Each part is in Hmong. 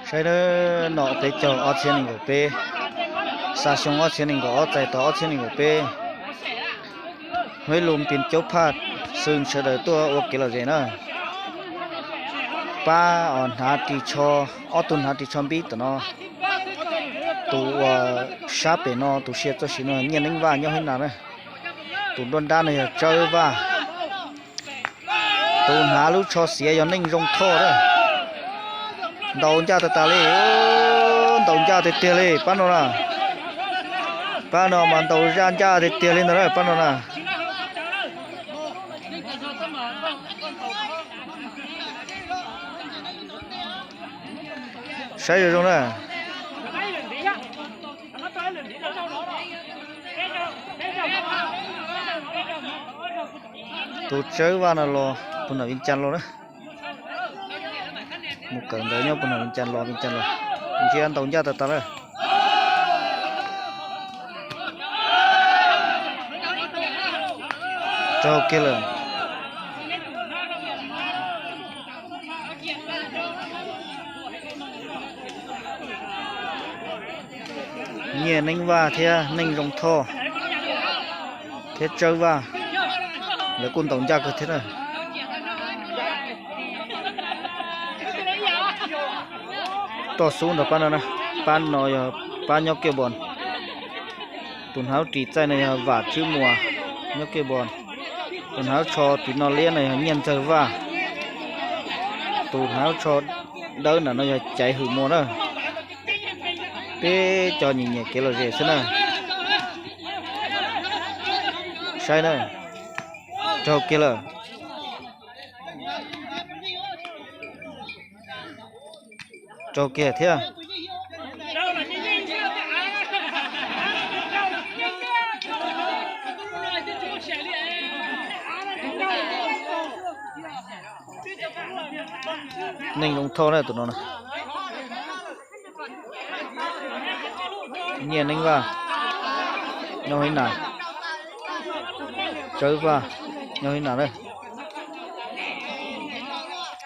Saib nawb, nom peb caug ob txhiab nees nkaum peb, xa xyoo ob txhiab nees nkaum ob txais tau ob txhiab nees nkaum peb. Huab ib lus npias caub phaj xwb sawv daws tuaj ua kev lom zem na. Pab os hnav ris tsho, ob tug hnav ris tsho npib tom no. Tus uas sab pem no tus sia txoj siv no Nyiaj Neeb Vaj nyob Hib Nas na. Tus nruab nrab no yog Tsawb Vaj. Tus hnav lub tsho xiav yog Neej Zoo Thoj na. Ntaus ncaj tas tas li, ntaus ncaj tiag tiag li pab no na. Pab no mas ntaus zaj ncaj tiag tiag li ntag na pab no na. Saib zoo zoo na. Tus Tsawb Vaj no los puag nram Vias Cas los na. Mus kawm ntawv nyob puag nram Vias Cas los, Vias Cas los. Ntsia ntaus ncaj tas tas lawm. Raug kiag lawm. Nyiaj Neeb Vaj thiab Neej Zoo Thoj thiab Tsawb Vaj, lawv kuj ntaus ncaj kawg thiab na. Toj xub nrog pab no na, pab no yog pab nyob kiaj npos. Tus hnav ris txaij no yog Vam Tswb Muas nyob kiaj npos. Tus hnav tsho tim no liab no yog Nyiaj Ntxawg Vaj. Tus hnav tsho dawb nram no yog Caiv Hwm Muas na. Peb cov nyiam nyiam kev lom zem xwb na. Saib na, raug kiag lawm. Raug kiag thiab. Neej Zoo Thoj na tus no na. Nyiaj Neeb Vaj nyob Hib Nas, Tsawb Vaj nyob Hib Nas na.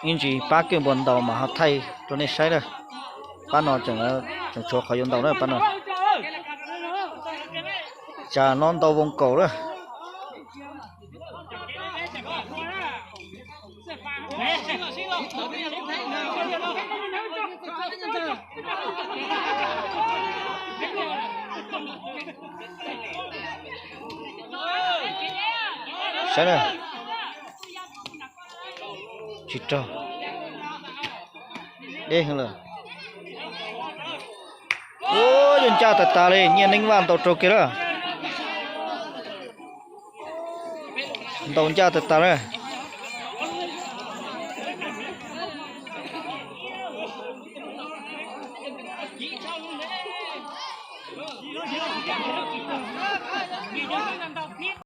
Ib ntsis pab kiaj npos ntaus mas ho thaij rau nej saib na. Pab no tseem tshuav qhov yuav ntaus na pab no. Tsam no ntaus voos kaum na. Saib na, tsis raug. Deb heev lawm. Ua, yuav ncaj tas tas li, Nyiaj Neeb Vaj ntaus raug kiag lawm. Ntaus ncaj tas tas na.